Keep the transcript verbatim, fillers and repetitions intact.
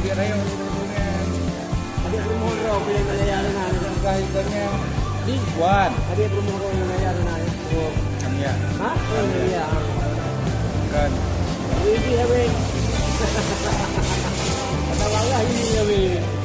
Adik rumoh droe nyang kaya na. Bukan. Adik rumoh droe nyang kaya na. Oh. Kami ya. Ha? Oh, iya. Bukan. Ini habis. Ada warah ini habis.